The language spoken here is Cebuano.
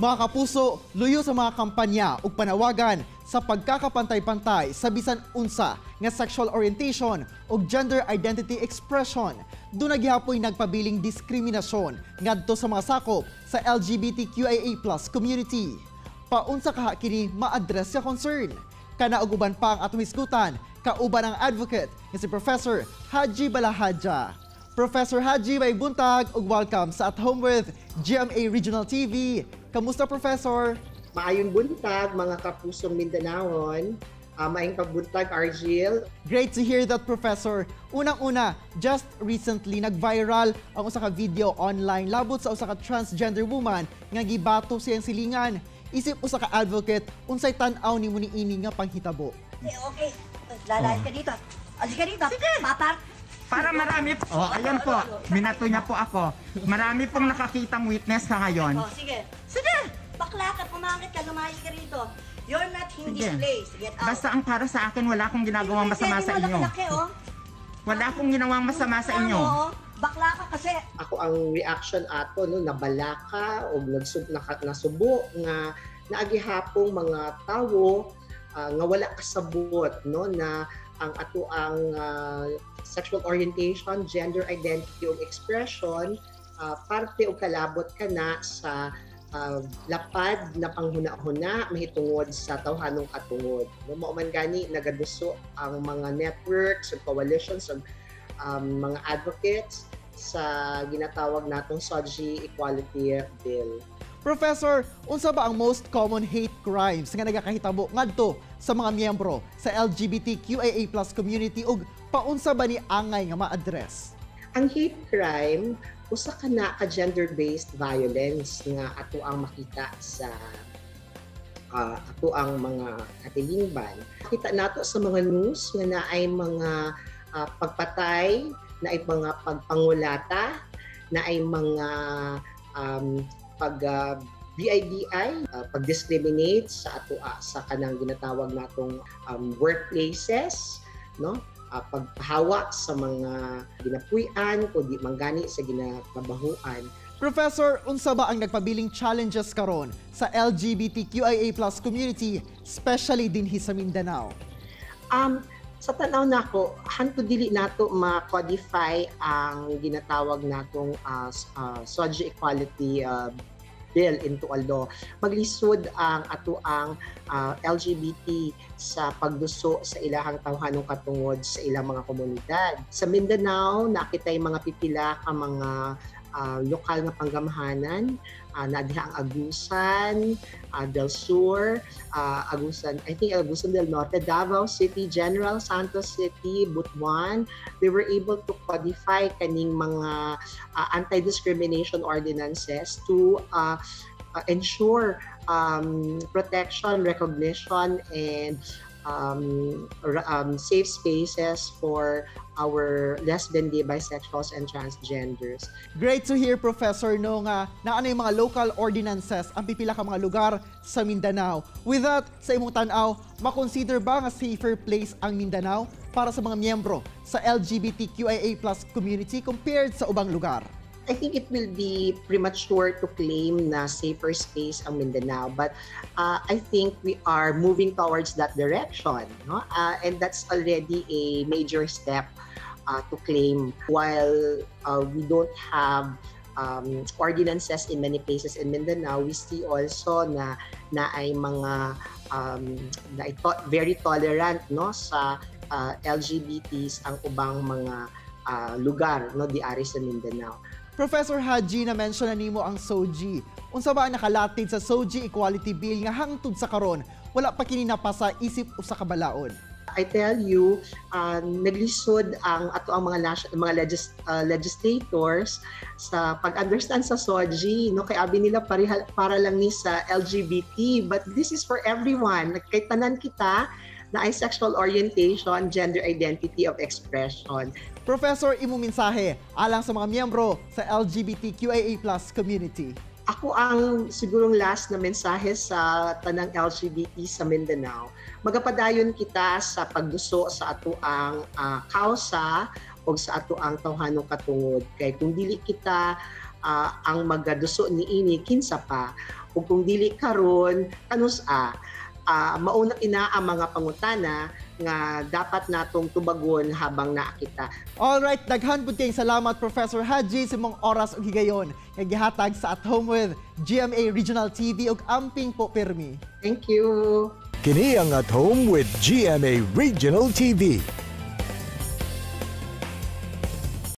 Mga kapuso, luyo sa mga kampanya ug panawagan sa pagkakapantay-pantay sa bisan unsa nga sexual orientation ug gender identity expression, duna gihapoy nagpabiling diskriminasyon ngadto sa mga sakop sa LGBTQIA+ community. Paunsa kaha kini ma-address sa concern? Kana ug uban pa ang atong hisgutan kauban ang advocate nga si Professor Haji Balajadia. Professor Haji, maayong buntag ug welcome sa At Home with GMA Regional TV. Kamusta, Professor? Maayong buntag, mga kapusong Mindanaon. Maayong pagbuntag, Argil. Great to hear that, Professor. Unang-una, just recently nag-viral ang usa ka video online labot sa usa ka transgender woman nga gibato siyang silingan. Isip usa ka advocate, unsay tan-aw nimo niini nga panghitabo? Okay. Lalayas ka dito. Alis ka dito. Sige. Papak. Para marami. Oh, ayan po. Binato niya po ako. Marami pong nakakitang witness sa ngayon. Oh, sige. Sige! Bakla ka, pumangit ka, lumayas ka rito. You're not in this Sige. place. Get out. Basta ang para sa akin, wala akong ginagawang masama sa inyo. Laki, oh. Wala akong ginawang masama sa inyo. Oo. Bakla ka kasi. Ako ang reaction ato, no, nabalaka o nasubo nga naagihapong mga tawo nga wala kasabot, no, na ang ato ang sexual orientation, gender identity ug expression parte og kalabot kana sa lapad na panghuna-huna mahitungod sa tawhanong katungod. No, mao man gani nagaduso ang mga networks ug coalitions ug mga advocates sa ginatawag natong SOGIE Equality Bill. Professor, unsa ba ang most common hate crimes nga nagakahitabo ngadto sa mga miyembro sa LGBTQIA+ community ug paunsa ba ni angay nga ma-address? Ang hate crime, usa ka na ka gender-based violence nga ato ang makita sa ato ang mga katilingban. Kita nato sa mga news nga naay mga pagpatay, naay mga pagpangulata, naay mga pag BIDI, pag-discriminate sa ato sa kanang ginatawag natong workplaces, no? Pagpahawa sa mga ginapuy-an o di manggani sa ginatrabahuan. Professor, unsa ba ang nagpabiling challenges karon sa LGBTQIA+ community, especially dinhi sa Mindanao? Sa tanaw nako, hantod dili nato ma-codify ang ginatawag natong SOGIE Equality Bill into a law. Maglisod ang ato ang LGBT sa pagduso sa ilahang tawhanong katungod sa ilang mga komunidad. Sa Mindanao, nakita yung mga pipila ka mga lokal nga panggamhanan, naa diha ang Agusan del Sur, Agusan, I think Agusan del Norte, Davao City, General Santos City, Butuan. They were able to codify kaning mga anti-discrimination ordinances to ensure protection, recognition, and safe spaces for our lesbian, gay, bisexuals, and transgenders. Great to hear, Professor, no, nga naa nay mga local ordinances ang pipila ka mga lugar sa Mindanao. With that, sa imong tan-aw, makonsider ba nga safer place ang Mindanao para sa mga miyembro sa LGBTQIA+ community compared sa ubang lugar? I think it will be premature to claim na safer space ang Mindanao, but I think we are moving towards that direction, no? And that's already a major step to claim. While we don't have ordinances in many places in Mindanao, we see also na naay mga na ito, very tolerant, no, sa LGBTs ang ubang mga lugar, no, diari sa Mindanao. Professor Haji, na mention na nimo ang SOGIE. Unsa ba ang nakalatid sa SOGIE Equality Bill nga hangtod sa karon wala pa kini napasa isip usa ka balaod? I tell you, naglisod ang ato ang mga legislators sa pag-understand sa SOGIE, no, kay abi nila para lang ni sa LGBT, but this is for everyone. Kay tanan kita naay sexual orientation, gender identity of expression. Professor, imong mensahe alang sa mga miyembro sa LGBTQIA+ community. Ako ang sigurong last na mensahe sa tanang LGBT sa Mindanao. Magapadayon kita sa pagduso sa ato ang kausa o sa ato ang tawhanong katungod. Kay kung dili kita Ang magaduso niini, kinsa pa? Ug kung dili karon, kanus-a? Mauna ina ang mga pangutana nga dapat natong tubagon habang naa kita. Alright, daghan pud kayong salamat, Professor Haji, sa imong oras ug higayon nga gihatag sa At Home with GMA Regional TV ug amping po pirmi. Thank you. Kini ang At Home with GMA Regional TV.